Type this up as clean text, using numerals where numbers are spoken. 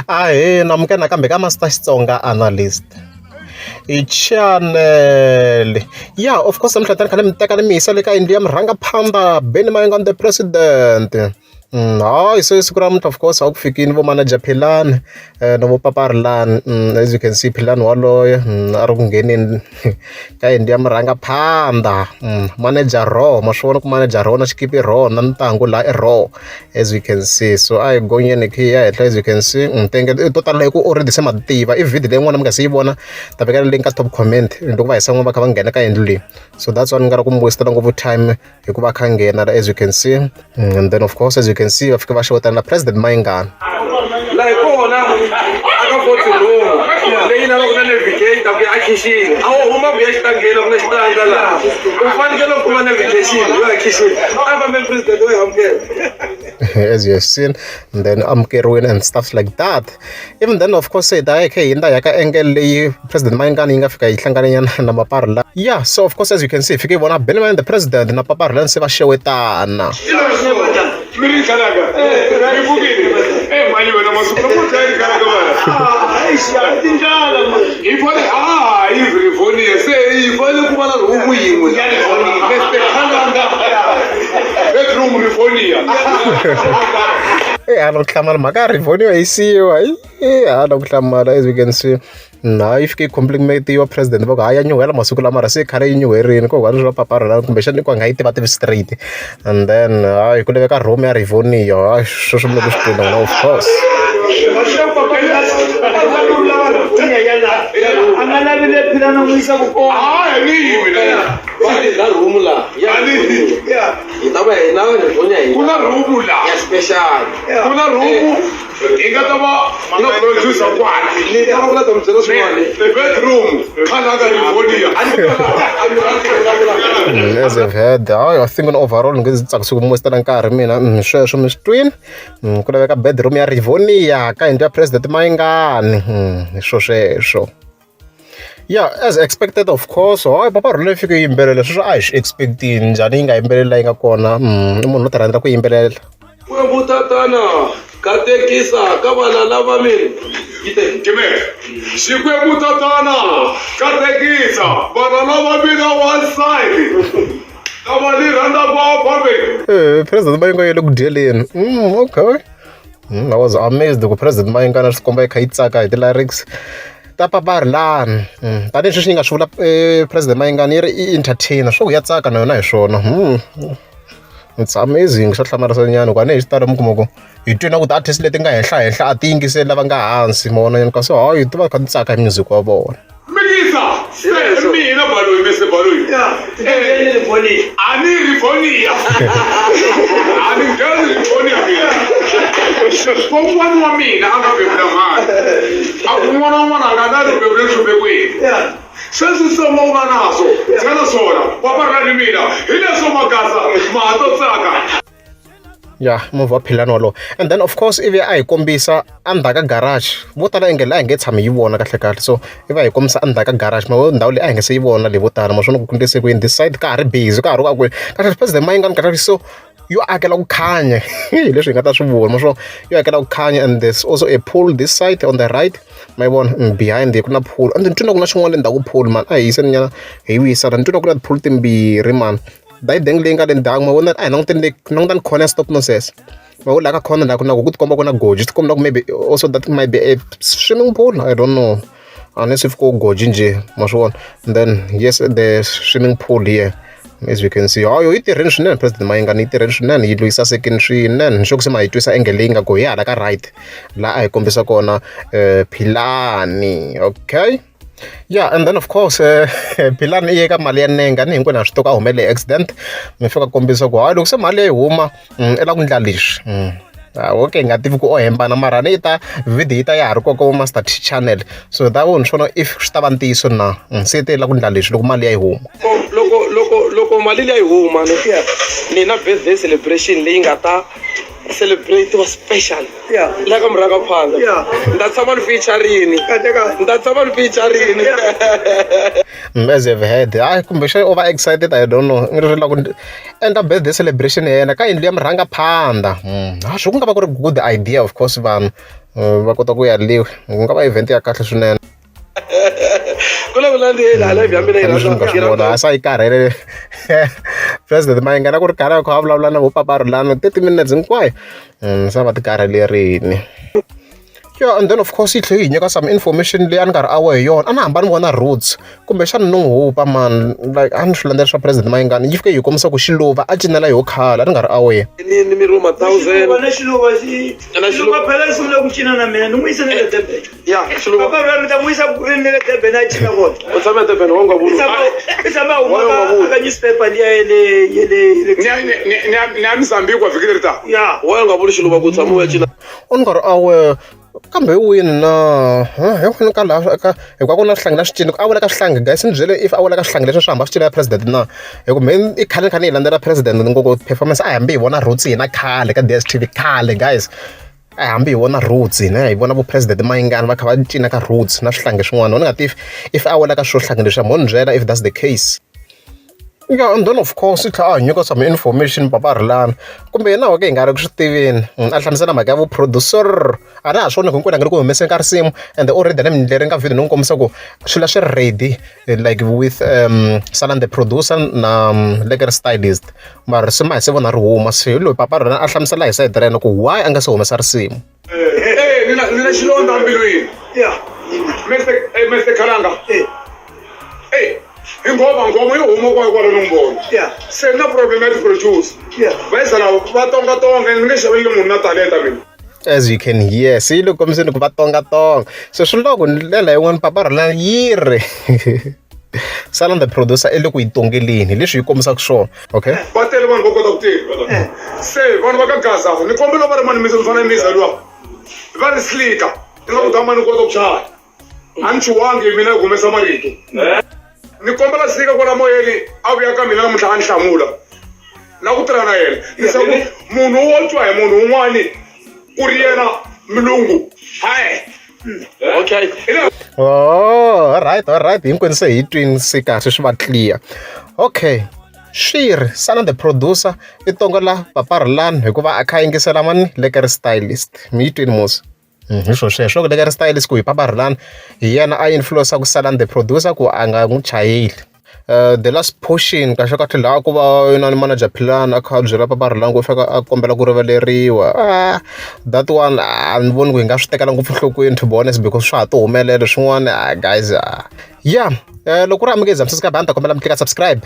Ahee namukela nakambe ka Master Xitsonga Analyst i channel ya of course namuntlha ni kha ni mi teka ni mi yisa le ka yindlu ya murhangaphandha Benny Mayengani the president. Hayi se siku ra namuntlha of course a ku fikini vo manager Philani na vo Papa Rilani as you can see Philani waloye a ri ku ngheneni ka yindlu ya murhangaphandha manager raw ma swi vona ku manager raw na xikipa i raw na ntangu laha i raw as you can see so a hi gonyeni khe hi ya henhla as you can see tenge to tala hi ku already se ma tiva i video leyi n'wana mi nga se yi vona ta vekela link ka top comment loko va hisa n'wana va kha va nghena ka yindlu leyi so that's why ni nga ri ku mi wastela ngopfu time hikuva a kha nghena as you can see and then of course as you can see va fika va xewetana na president Mayengani laha hi kona aka fourth room leyi lavaka na navigator ku ya akhixini a wu huma ku ya xitangeni ku na xitanga laha u fanekele u kuma navigation yo ya khixini a fambe president wo yi amukela as you have seen and then amukeriwini and stuff like that even then of course hi ta ya kha hi hundza hi ya ka angle leyi president Mayengani yi nga fika yi hlangana nyana na Maparula yeah so of course as you can see hi fike hi vona Benny Mayengani the president na Paparula se va xewetana mi ri khalanga mi pfukile e mhani wena masiku lamo dlaya ri khalanga vana hi fane a yi rivonia se yi fanele ku va na rhumu yin'we Mr. Khalanga bedroom rivonia e hala ku hlamala mhaka ya Rivonia yi siyiwa e hala ku hlamala as you can see na yi fike yi complimentiwa president va ku hayi ya nyuhela masiku lama ra se khale yi nyuherini ko swa paparela kumbexana i ku a nga yi tiva tivi straight and then hayi ku laveka room ya Rivonia hayi sweswo mi le ku swi twini n'wina of course a nga lavi le phila na n'wi yisa ku kona hayi ni yimi na room la ya hi ta va hi na Rivonia hi ku na rhumu la ya special ku na rhumu hi nga ta va na producer kwala ni ta va ku la ta mi byela swin'wana bedroom khalanga rivonia As I've heard hayi I think on overall ni nge ndzi tsakisi ku mi wastela nkarhi mina sweswo mi swi twini ku laveka bedroom ya Rivonia ka yindlu ya president Mayengani hi swo sweswo yeah as expected of course hayi Papa Rhulani yi fike yi yimbelela sweswo a hi swi expect-ini njhani yi nga yimbeleli la yi nga kona i munhu no ti rhandzela ku yimbelela Xikwembu tatana katekisa ka vana lava mina yi te Kime Xikwembu tatana katekisa vana lava mina one side lava ni rhandzaka va Eh, president Mayengani yi le ku dyeleni okay I was amazed ku president Mayengani swi komba yi kha yi tsaka hi ti-lyrics ta Papa Rilani tanihi sweswi yi nga swi vula president Mayengani yi ri i entertainer swo ku ya tsaka na yona hi swona it's amazing swa hlamarisa nyana ku a ni hi xitalo mi kuma ku hi twe na ku ti-artist leti nga henhla henhla a ti yingiseli lava nga hansi ma vona kasi hayi ti va kha ti tsaka hi music wa vona Mikisa se mina baloyi Mr. Baloyi a ni Rivonia a ni ngheni Rivonia mina kokwana wa mina a nga bebula mhani a ku n'wana wa n'wana a nga lavi ku bebula enhluphekweni sweswi switsongo u nga naso ndzi nga na swona papa ra ni mina hi leswo magasa ma ha to tsaka ya movha wa Philani wolowo and then of course ivi a hi kombisa endzhaku ka garage vo tala inge la hi nge tshami yi vona kahle kahle so ivi a hi kombisa endzhaku ka garage ma ndhawu leyi a hi nge se yi vona leyi vo tala ma swona ku ndlise ku yini this side ka ha ri busy ka ha ri ku akweni kahle president Mayengani kahle so yo akela ku khanya hi leswi hi nga ta swi vula ma swona yo akela ku khanya and there's also a pool this side on the right ma yi vona behind ku na pool and ni twi na ku na xin'wana le ndzhaku pool man a hi yiseni nyana hi vuyisana ni twi na ku na ti-pool timbirhi man dayidenge leyi nga le ndzhaku ma vona a hi languteni le langutani corner stop nonsense ma vona laha ka corner laha ku na ku tikomba ku na goji swi tikomba ku maybe also that might be a swimming pool I don't know unless if ko goji njhe ma swi vona and then yes the swimming pool here as we can see hayo yi tirheni swinene president Mayengani yi tirheni swinene yindlu yi sasekini swinene ni sure ku se ma yi twisa angle leyi nga ku hi hala ka right laha a hi kombisa kona Philani okay yeah and then of course Philani i ye ka mali ya nenge ni hinkwenu ha swi tiva ku a humelele hi accident mi fika kombisa ku hayi loko se mali yi huma i lava ku endla leswi okay hi nga tivi ku o hembana mara ni yi ta video yi ta ya ha ri kona Master T channel so ta vona swona if swi ta va ntiyiso na se te la ku endla leswi loko mali ya yi huma loko loko loko mali liya yi huma ni ni na birthday celebration leyi nga ta celebrate wa special la ka murhangaphandla ni ta tshama ni featurini ni ta tshama ni featurini As you've heard hayi kumbexana u va excited I don't know i ri la ku endla birthday celebration ya yena ka yindlu ya murhangaphandla ha swi ku nga va ku ri good idea of course vanhu Va kota ku ya liwe ku nga va event ya kahle swinene. Ku le ku landzeni live ya mina yi leswi mi nga swi vona a sa yi karhele president Mayengani ku ri karhi a kha a vulavula na vo Papa Rhulani 30 minutes hinkwayo. Se va ti karhelerini. Yeah, and then of course yi tlhela yi hi nyika some information leyi a ni nga ri aware hi yona. A ni hamba ni vona Roots kumbexana ni n'wi hupa man, like a ni swi landzelela swa president Mayengani, yi fike yi hi kombisa ku Xiluva a cinela yoho khale, a ni nga ri aware. Ni ni mi rhuma thousand. Xiluva na Xiluva xi Na Xiluva phela i sungule ku cina na mina ni n'wi yise na le Durban. Ya Xiluva. Papa Rhulani mi ta n'wi yisa ku rini na le Durban a cina kona. U tshame eDurban wa nga vuli. I tshama a huma ka newspaper liya ya le ya le Ni ya Mozambique wa vhiki leri taka. Ya. Wa nga vuli Xiluva ku tshama u ya cina. U ni nga ri aware kambe hi wini na hi wini ka laha ka hikuva ku na swihlangi na swi cini a wela ka swihlangi guys ni byele if a wela ka swihlangi leswi swi hamba swi cina ya president na hi ku me i khale ni kha ni yi landzela president ngopfu performance a hambi hi vona Roots hina khale ka D_S_T_V khale guys a hambi hi vona Roots hina hi vona vo president Mayengani va kha va cina ka Roots na swihlangi swin'wana ni nga tivi if a wela ka swo hlangi leswiya mo ni byela if that's the case. Yeah, and then of course i tlhela a hi nyika some information Papa Rhulani kumbe yena wa ka hi nga ri ku swi tiveni a hlamusela mhaka ya vu-producer a na ha swi voni ku hinkwenu a nga le ku humeseni ka risimu and already na mi leri nga video ni n'wi kombisa ku swilo swi ready like with Salani the producer na Lekker stylist mara risimu a hi se vona ri huma se hi loyi Papa Rhulani a hlamusela hi sayiti ra yena ku why a nga se humesa risimu. Eh, ni na ni na xilondza mbilwini. Yeah. Mr. Eh, Mr. Khalanga. Eh. Eh, hi nghoma nghoma yo huma kwa kwala ni vona. Yeah. Se na problem ya ti-produce. Yeah. Va yisa lava va tonga tonga ni nge xaveleli munhu na talenta mina. As you can hear, se yi le kombiseni ku va tongatonga. Se swi loko ndlela yin'wana Papa Rhulani yi ri Salani the producer i le ku yi tongeleni hi leswi yi kombisaka swona. Okay. Va tele vanhu vo kota ku tirha. Se vanhu va ka Gaza ni kombela va ri mani misa mfana misa luwa. Va ri slika. Ni nga ku dama ni kota ku chaya. A ni chuwangi mina ku humesa marito. Ni kombela slika kwala moyeni a vuya ka mina namuntlha a ni hlamula. Na ku tirha na yena. Ni sa ku munhu wo twa hi munhu un'wani ku ri yena mulungu. Hayi. Okay. Oh, alright, alright. Hinkwenu se hi twini se kahle swi va clear. Okay. Swi ri Salani the producer i tongola Papa Rhulani hikuva a kha a yingisela mani Lekker stylist. Mi yi twini musi? Hi swo sweswo loko Lekker stylist ku hi Papa Rhulani hi yena a influence-aku Salani the producer ku a nga n'wi chayeli. The last portion kahle kahle laha ku va yona ni manager Philani a kha a byela Papa Rhulani ku u faneke a kombela ku rivaleriwa that one a ni voni ku hi nga swi tekela ngopfu enhlokweni to be honest because swa ha to humelela swin'wana guys ya loko ku ri a mi nge za mi subscribe a ni ta kombela mi tlika subscribe.